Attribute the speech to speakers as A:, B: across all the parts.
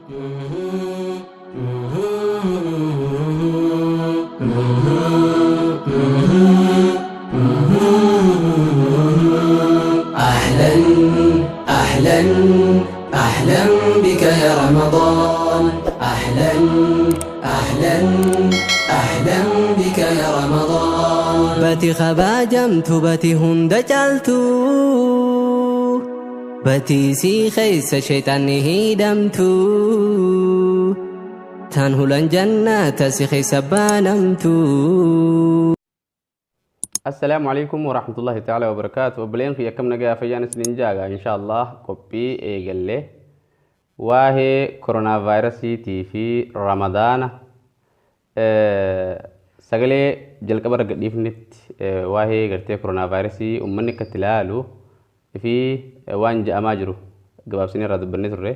A: أهلا أهلا أهلا بك يا رمضان، أهلا أهلا أهلا بك يا رمضان. Bati kabajamtu, bati hunda caaltu, bati sii keessa shayxaanni hidhamtu, tan hulan jannata si keessa banamtu.
B: Assalaamu alaikum warahmatullahi ta'ala wabarakaatu. Obboleen kiyya, akkam nagaa, fayyaan isiniin jaaga? Insha Allah qophii eegallee waa'ee koronaa vaayirasiitii fi Ramadaana sagalee jalqaba irra gadhiifnetti waa'ee gartee koronaa vaayirasii uummanni akka itti ilaalu fi waan je'amaa jiru gabaabsinee irraa dubbannee turre.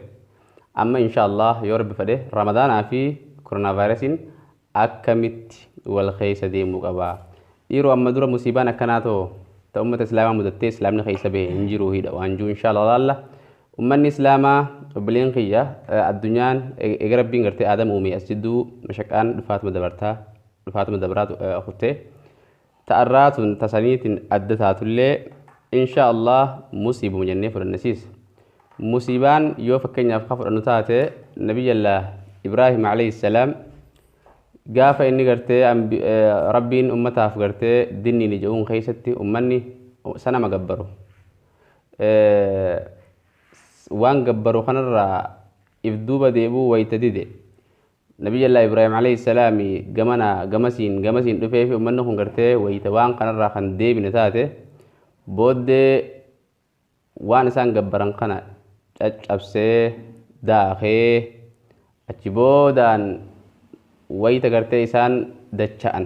B: Amma insha Allah yoo Rabbi fedhe Ramadaanaa fi koronaa vaayirasiin akkamitti wal keessa deemuu qaba? Dhiiroo, amma dura musiibaan akkanaa ta'u ta uummata Islaamaa mudattee Islaamni keessa bahe hin jiru hidha waan jiru insha Allah laalla. Uummanni Islaamaa, obboleen kiyya, addunyaan eega Rabbiin gartee Aadam uume as jidduu mashaqaan dhufaatuma dabartaa dhufaatuma dabraa kuttee ta'arraa tun tasaniitiin adda taatullee insha Allah musiibuma jennee fudhannasiis. Musiibaan yoo fakkeenyaaf ka fudhannu taate, Nabiyyallah Ibraahim alayhi salaam gaafa inni gartee Rabbiin ummataaf gartee dinniin ija'uun keessatti ummanni sanama gabbaru. Waan gabbaru kanarraa if duuba deebuu wayita dide, Nabiyyallah Ibraahim alayhi salaami gamana gamasiin gamasiin dhufee fi ummanni kun gartee wayita waan kanarraa kan deebine taate booddee waan isaan gabbaran kana caccabsee daakee achi boodaan wayita gartee isaan dacha'an,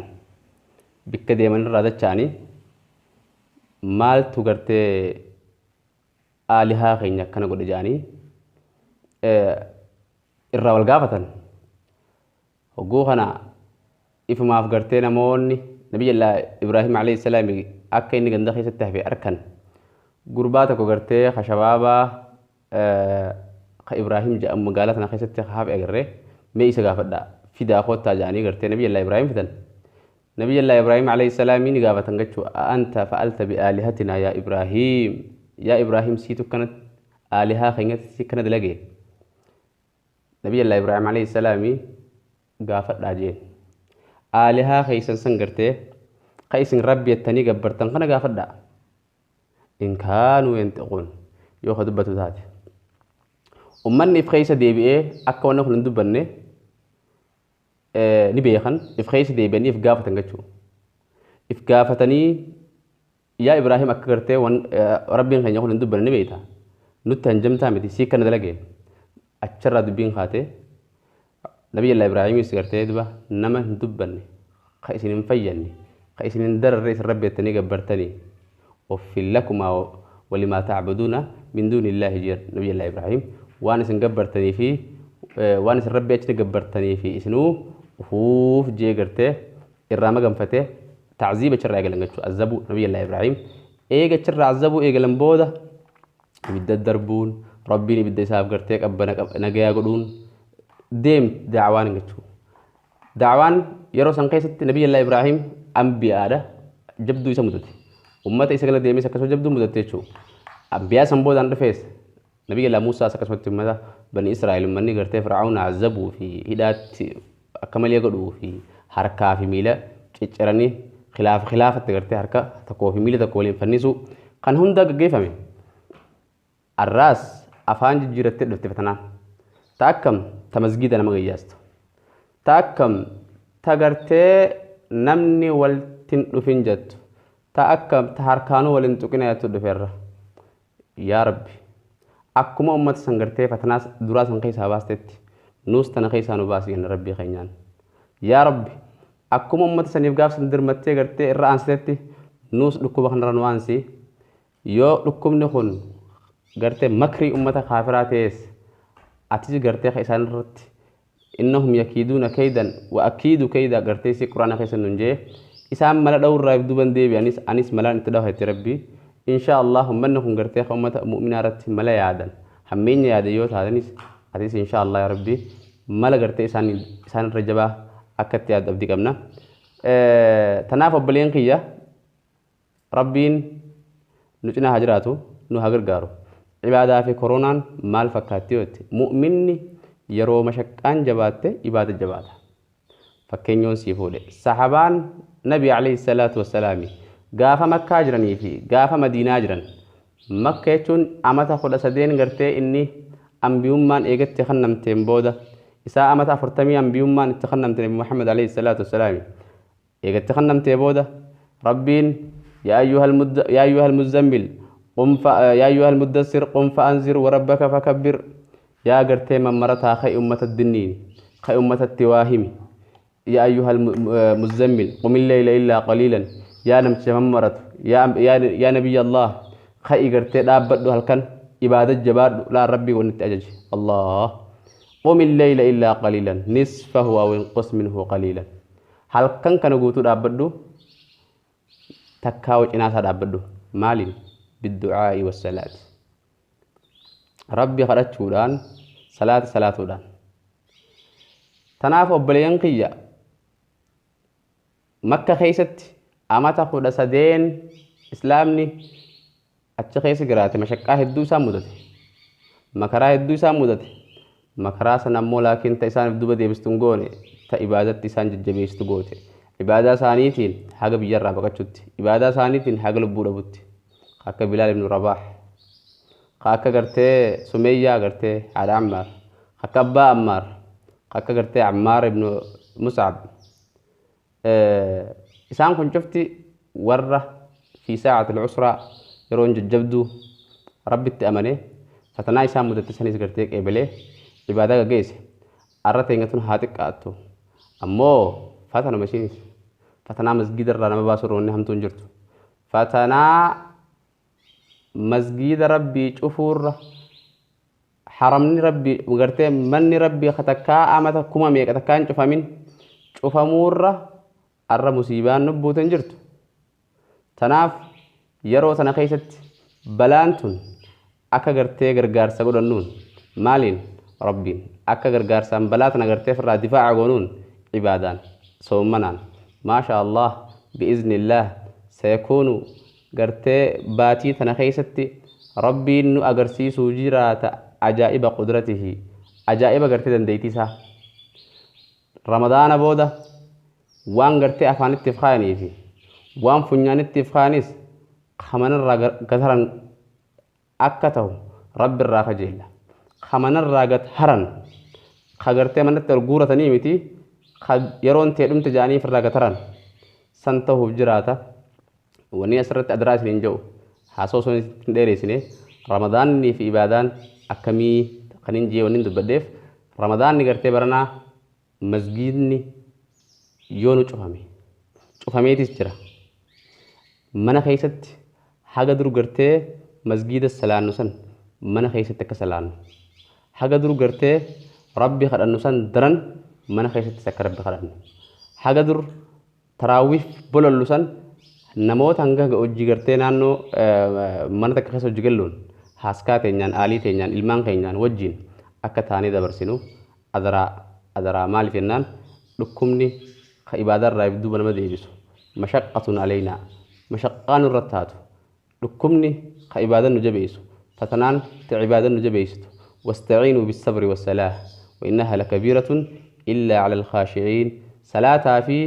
B: bikka deemanirraa dacha'anii, maaltu gartee aalihaa keenya akkana godhe jedhanii irraa wal gaafatan. Hogguu kana ifumaaf gartee namoonni Nabiyyallah Ibraahim alayhi salaam akka inni ganda keessatti hafe arkan, gurbaa tokko gartee ka shabaabaa ka Ibraahim jedhamu magaalaa sana keessatti hafe agarree, mee isa gaafadhaa fidaa koottaa jedhanii gartee Nabiyyallah Ibraahim fidan. Nabiyyallah Ibraahim alayhi salaam ni gaafatan gachuu, "Anta fa'alta bi'aalihatinaa yaa Ibraahim? Yaa Ibraahim, siitu kanatti aalihaa keenyatti si kana dalage?" Nabiyyallah Ibraahim alayhi salaam gaafadhaa jeen. Aalihaa keessan san gartee ka isin Rabbi jettanii gabbartan kana gaafadhaa. In kaanuu yantiquun, yoo ka dubbatu taate. Ummanni if keessa deebi'ee akka wanni kun hin dubbanne ni beekan, if keessa deebi'anii if gaafatan jechuudha. If gaafatanii, "Yaa Ibraahim, akka gartee Rabbiin keenya kun hin dubbanne ni beekta. Nutti hanjamtaa miti sii kana dalagee?" Achirraa dubbiin kaatee Nabiyyallah Ibraahimis gartee duba nama hin dubbanne, ka isin hin fayyanne, ka isin hin dararre isin Rabbi jettanii gabbartanii, uffin lakumaa walimaa ta'buduuna min duunillaahi jee Nabiyyallah Ibraahim. Waan isin gabbartanii fi waan isin Rabbi achitti gabbartanii fi isinuu ufuuf jee gartee irraa maganfatee ta'ziiba achirraa eegalan jechuudha. Azabuu Nabiyyallah Ibraahim eega achirraa azabuu eegalan booda ibidda darbuun, Rabbiin ibidda isaaf gartee qabbana nagayaa godhuun deem daawaan jechuudha. Daawaan yeroo san keessatti Nabiyyallah Ibraahim ambiyaadha, jabduu isa mudate. Ummata isa gala deemes akkasuma jabduu mudate jechuudha. Ambiyaa san boodaan dhufees Nabiyyallah Muusaas akkasumatti ummata Bani Israa'el ummanni gartee Fir'aawna azabuu fi hidhaatti akka malee godhuu fi harkaa fi miila cicciranii khilaafa khilaafatti gartee harka tokkoo fi miila tokko waliin fannisuu kan hunda gaggeeffame. Arraas afaan jijjiirattee dhufte fatanaan. Ta akkam ta masgiida nama gayyaastu. Ta akkam ta gartee namni waltin dhufin jettu. Ta akkam ta harkaanuu waliin tuqina jettu dhufeerra. Yaa Rabbi, akkuma uummata san gartee fatanaas duraa san keessaa baastetti nuus tana keessaa nu baasi jenna Rabbii keenyaan. Yaa Rabbi, akkuma uummata saniif gaaf san dirmattee gartee irra aansitetti nuus dhukkuba kanarra nu aansi. Yoo dhukkubni kun gartee makrii uummata kaafiraa ta'es, atis gartee ka isaan irratti innahum yakiiduuna kaydan wa akiidu kayda gartee si Quraana keessa nun jee, isaan mala dha'urraa if duuban deebi'anis anis malaan itti dhaha itti Rabbi. Insha Allah ummanni kun gartee ka ummata mu'minaa irratti mala yaadan, hammeenya yaadan yoo taatanis Atis insha Allah yaa Rabbi mala gartee isaan irra jabaa akka itti yaaddu abdii qabna. Tanaaf obboleen kiyya Rabbiin nu cinaa haa jiraatu, nu haa gargaaru. Ibaadaa fi koronaan maal fakkaatti yoo jette, mu'minni yeroo mashaqqaan jabaatte ibaada jabaata. Fakkeenyoon sii fuudhe. Sahabaan Nabi alayhi salaatu wassalaami gaafa Makkaa jiranii fi gaafa Madiinaa jiran, Makka jechuun amata 13 gartee inni ambiyummaan eegatti kennamteen booda isaa amata 40 ambiyummaan itti kennamte Nabi Muhammad alayhi salaatu wassalaami eegatti kennamtee booda Rabbiin yaa ayyuhal muzzammil qum yaa ayyuhal muddassir qum fa'anzir wa rabbaka fakabbir, yaa gartee mammarataa ka'e ummata dinniini ka'e ummatatti waa himi, yaa ayyuhal muzzammil qumil layla illaa qaliilan, yaa namticha mammaratu yaa nabiyya Allah ka'i gartee dhaabbadhu halkan ibaada jabaadhu laa Rabbii wanni itti ajaje Allah qumil layla illaa qaliilan nisfahu aw inqus minhu qaliilan, halkan kana guutuu dhaabbadhu takkaa cinaa isaa dhaabbadhu maaliin bidducaa'i wassalaati Rabbi kadhachuudhaan salaata salaatuudhaan. Tanaaf obboleeyyan kiyya Makka keessatti amata 13 islaamni achi keessa jiraate mashaqqaa hedduu isaan mudate, makaraa hedduu isaan mudate. Makaraa sana ammoo laakiin ta isaaniif duba deebistu hin goone, ta ibaadatti isaan jajjabeessitu goote. Ibaadaa isaaniitiin haga biyyarraa baqachutti, ibaadaa isaaniitiin haga lubbuu dhabutti, akka Bilaal ibn Rabaah, akka gartee Sumeeyyaa gartee haadha Ammaar, akka abbaa Ammaar, akka gartee Ammaar ibn Mus'ab. Isaan kun cufti warra fi saa'atil usraa yeroon jajjabduu Rabbitti amane fatanaa isaan mudatte sanis gartee qeebalee ibaadaa gaggeesse. Arra teenya tun haa xiqqaattu ammoo fatanuma ishiinis fatanaa masgiida irraa nama baasu irra wanni hamtuun jirtu. Fatanaa masgiida Rabbii cufuurra haramni Rabbii gartee manni Rabbii takkaa amata kuma meeqa takkaa hin cufamin cufamuurra arra musiibaan nu buute hin jirtu. Tanaaf yeroo tana keessatti balaan tun akka gartee gargaarsa godhannuun maaliin Rabbiin akka gargaarsaan balaa tana gartee ofirraa difaa'a goonuun ibaadaan soommanaan maasha Allah bi'iznillah sayakuunu gartee baatii tana keessatti Rabbiin nu agarsiisuu jiraata ajaa'iba qudratihi ajaa'iba gartee dandeettii isaa. Ramadaana booda waan gartee afaanitti kaayanii fi waan funyaanitti kaayanis kamanarraa gataran akka ta'u Rabbi irraa kajeella. Kamanarraa gat haran ka gartee manatti ol guuratanii miti ka yeroon tee dhumte jedhanii ofirraa gataran san ta'uuf jiraata. Wanni asirratti adiraa isiniin jedhu haasoo osoo hin dheereessine Ramadaannii fi ibaadaan akkamii kan hin jee wanni dubbadheef Ramadaanni gartee baranaa masgiidni yoo nu cufame cufameetis jira. Mana keessatti haga dur gartee masgiida salaannu san mana keessatti akka salaannu, haga dur gartee Rabbi kadhannu san daran mana keessattis akka Rabbi kadhannu, haga dur taraawiif bolollu san namoota hanga hojii gartee naannoo mana takka keessa hojii galluun haaskaa teenyaan aalii teenyaan ilmaan keenyaan wajjin akka taanee dabarsinu adaraa adaraa. Maaliif jennaan dhukkubni ka ibaadarraa duuba nama deebisu mashaqqatun aleynaa mashaqqaa nurra taatu, dhukkubni ka ibaadan nu jabeessu fatanaan ta ibaadan nu jabeessitu. Wastaciinuu bissabri wassalaah wa innahaa lakabiiratun illaa cala alkhaashiciin. Salaataa fi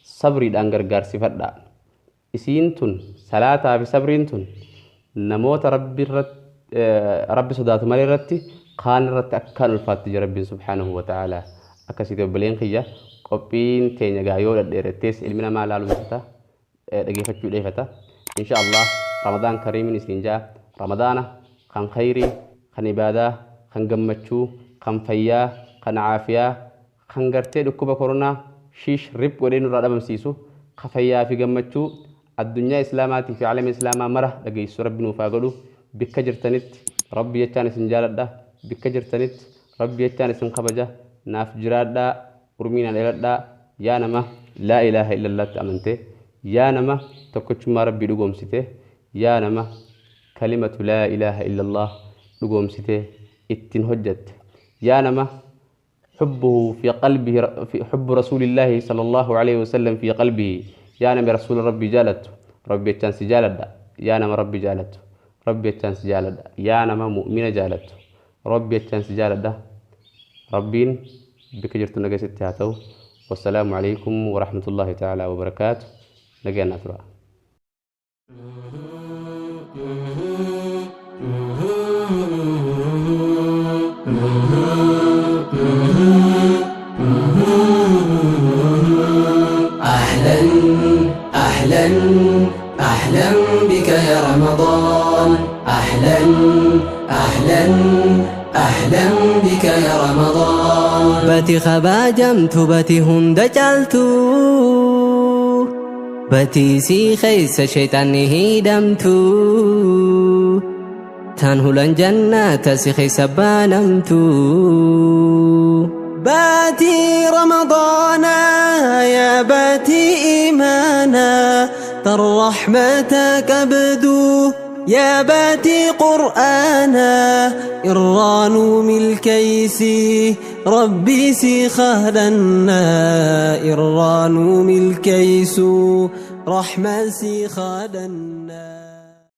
B: sabriidhaan gargaarsifadhaa. Isiin tun salaataa fi sabriin tun namoota Rabbi irratti Rabbi sodaatu malee irratti kaan irratti akkaan ulfaatti jira Rabbiin subhaanahu wa ta'aalaa. Akkasitti obboleen kiyya qophiin teenya gaa yoo dhadheerattees ilmi namaa laalumsata dhageeffachuu dheeffata. Insha Allah Ramadaan kariimin isin jaa Ramadaana kan khayrii kan ibaadaa kan gammachuu kan fayyaa kan caafiyaa kan gartee dhukkuba koronaa shiish rip godhee nurraa dhabamsiisu ka fayyaa fi gammachuu addunyaa islaamaatii fi alama islaamaa mara dhageessu Rabbi nuuf haa godhu. Bikka jirtanitti Rabbi jechaan isin jaaladha, bikka jirtanitti Rabbi jechaan isin kabaja. Naaf jiraadhaa, urmii na dheeradhaa. Yaa nama laa ilaaha illallaatti amante, yaa nama tokkochummaa Rabbii dhugoomsite, yaa nama kalimatu laa ilaaha illallah dhugoomsite ittiin hojjatte, Yaa nama حبه في قلبه، في حب رسول الله صلى الله عليه وسلم في قلبه، يا نبي رسول ربي جالت ربي تشانس جالد، يا نما ربي جالت ربي تشانس جالد، يا نما مؤمنة جالت ربي تشانس جالد. ربين بك جرت نجست هاتو. والسلام عليكم ورحمة الله تعالى وبركاته. نجينا ترى.
A: أهلا أهلا أهلا بك يا رمضان، أهلا أهلا أهلا بك يا رمضان. باتي خباجمت باتي هند جالتو، باتي سي خيس شيطان هيدمتو، تنهلن جنة سي خيس بانمتو.
C: باتي رمضان يا باتي إيمانا، تر رحمتك أبدو يا باتي قرآنا، إران ملكيسي ربي سي خهلنا، إران ملكيسو رحمة سي خهلنا.